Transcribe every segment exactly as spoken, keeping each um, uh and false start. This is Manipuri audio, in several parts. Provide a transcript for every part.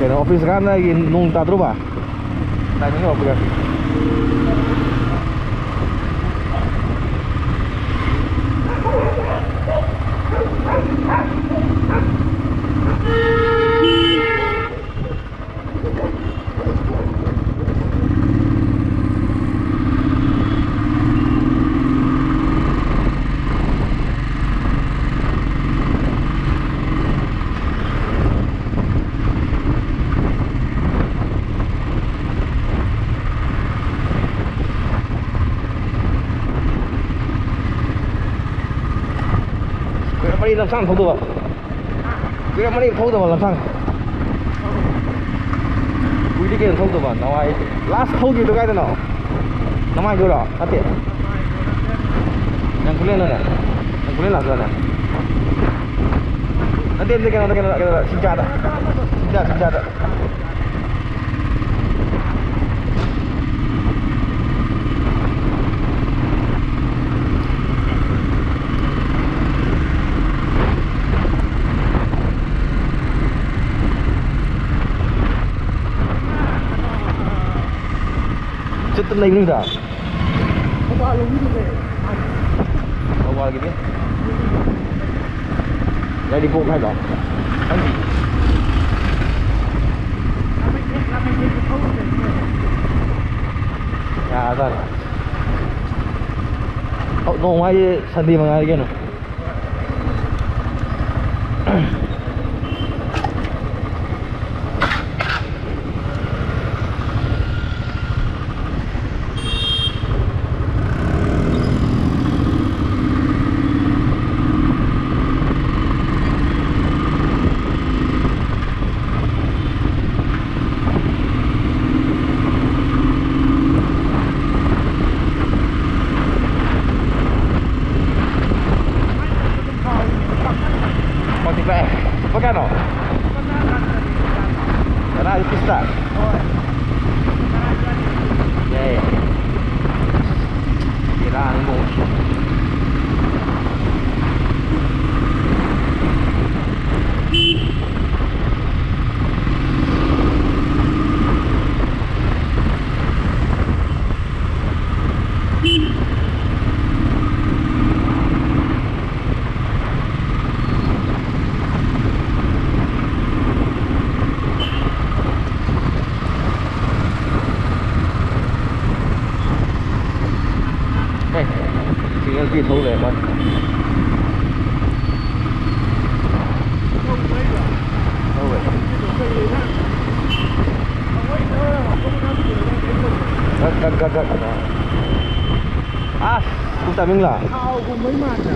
ꯀꯩꯅꯣ, ꯑꯣꯐꯤꯁ ꯀꯥꯟꯗꯒꯤ ꯅꯣꯡ ꯇꯥꯗ꯭ꯔꯣꯕ? ꯇꯥꯏꯃꯤꯡ ꯌꯧꯔꯛꯄꯒ꯫ ꯀꯨꯏꯔꯝꯃꯅꯤ ꯂꯝꯁꯥꯡ ꯊꯧꯗꯕ꯫ ꯀꯨꯏꯔꯝꯃꯅꯤ ꯊꯧꯗꯕ ꯂꯝꯁꯥꯡ꯫ ꯀꯨꯏꯗꯤ ꯀꯩꯅꯣ ꯊꯧꯗꯕ ꯅꯋꯥꯏ꯫ ꯂꯥꯁ ꯊꯧꯈꯤꯕꯗꯣ ꯀꯥꯏꯗꯅꯣ? ꯅꯃꯥꯏꯗꯨꯔꯣ? ꯅꯠꯇꯦ꯫ ꯌꯥꯡꯈꯨꯂꯦꯟꯗꯅꯦ꯫ ꯌꯥꯡꯈꯨꯂꯦꯟ ꯂꯥꯛꯇꯣꯏꯅꯦ꯫ ꯅꯠꯇꯦ, ꯅꯠꯇꯦ, ꯀꯩꯅꯣꯗ, ꯀꯩꯅꯣꯗ, ꯀꯩꯅꯣꯗ, ꯁꯤꯡꯖꯥꯗ꯫ ꯁꯤꯡꯖꯥ, ꯁꯤꯡꯖꯥꯗ꯫ ꯆꯠꯇ ꯂꯩꯕꯅꯤꯗ꯫ ꯊꯧꯕꯥꯜꯒꯤꯗꯤ? ꯌꯥꯏꯔꯤꯄꯣꯛ ꯍꯥꯏꯗꯣ? ꯈꯪꯗꯦ꯫ ꯌꯥꯔꯖꯥꯠꯅꯤ꯫ ꯑꯧ, ꯅꯣꯡꯃ ꯍꯥꯏꯁꯦ ꯁꯟꯗꯦ ꯃꯉꯥꯏꯔꯦ ꯀꯩꯅꯣ꯫ Forty five. ꯂꯨꯄꯥ ꯀꯌꯥꯅꯣ? ꯇꯔꯥ ꯔꯨꯄꯤꯁꯇ? ꯌꯥꯏꯌꯦ꯫ ꯕꯦꯔꯥꯅꯤ ꯃꯑꯣꯡꯁꯦ꯫ ꯊꯧ ꯂꯩꯔꯦ ꯃꯥ꯫ ꯊꯧꯔꯦ꯫ ꯒꯠ, ꯒꯠ, ꯒꯠ, ꯒꯠ꯫ ꯑꯁ, ꯄꯨꯡ timing ꯂꯥ? ꯊꯥꯎꯒꯨꯝꯕꯩ ꯃꯥꯟꯗ꯭ꯔꯥ?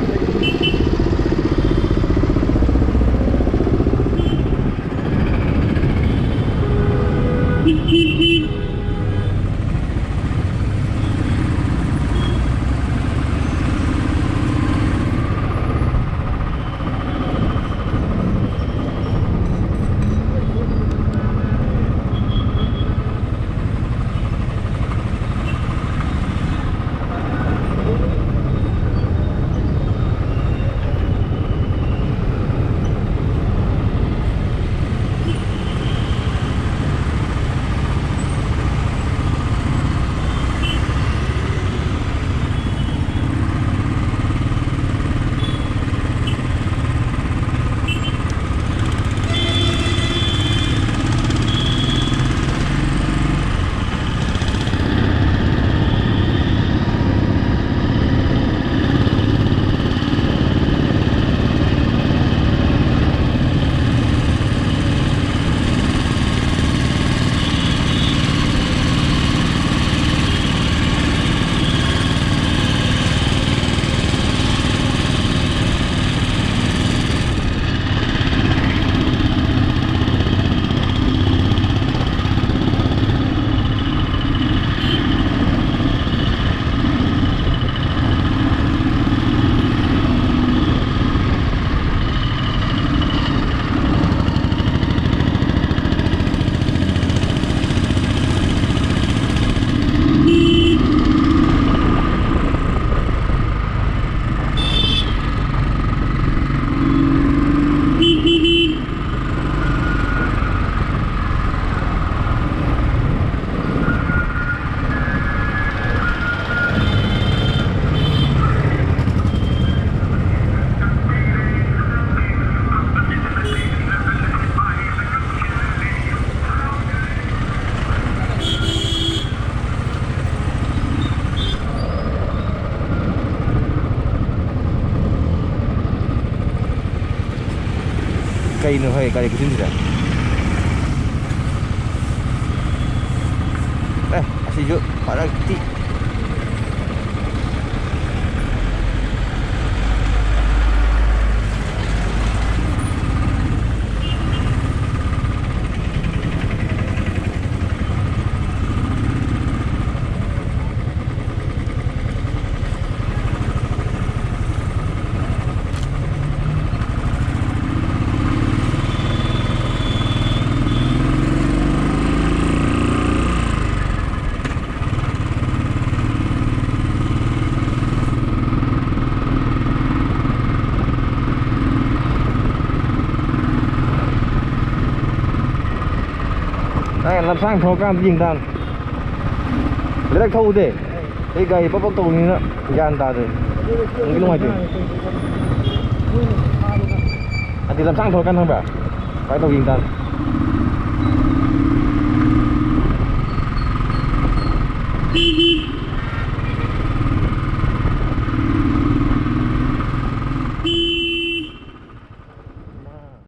ꯀꯩꯅꯣ ꯍꯣꯏ ꯒꯥꯔꯤ ꯈꯨꯆꯤꯟꯁꯤꯗ? ꯑꯦ, ꯑꯁꯤꯁꯨ ꯐꯔꯛꯇꯤ꯫ ꯑꯦ, ꯂꯝꯁꯥꯡ ꯊꯣꯛꯑꯀꯥꯟꯗ ꯌꯦꯡ ꯇꯥꯕꯅꯤ꯫ ꯂꯩꯔꯛ ꯊꯧꯕꯗꯤ ꯑꯩ ꯒꯥꯔꯤ ꯄꯛ ꯄꯛ ꯇꯧꯕꯅꯤꯅ ꯒ꯭ꯌꯥꯟ ꯇꯥꯗꯦ꯫ ꯅꯨꯡꯗꯤ ꯅꯨꯡꯉꯥꯏꯇꯦ꯫ ꯑꯗꯤ ꯂꯝꯁꯥꯡ ꯊꯣꯛꯑꯀꯥꯟꯗ ꯈꯪꯕ꯭ꯔꯥ? ꯀꯃꯥꯏꯅ ꯇꯧꯒꯦ ꯌꯦꯡ ꯇꯥꯕꯅꯤ꯫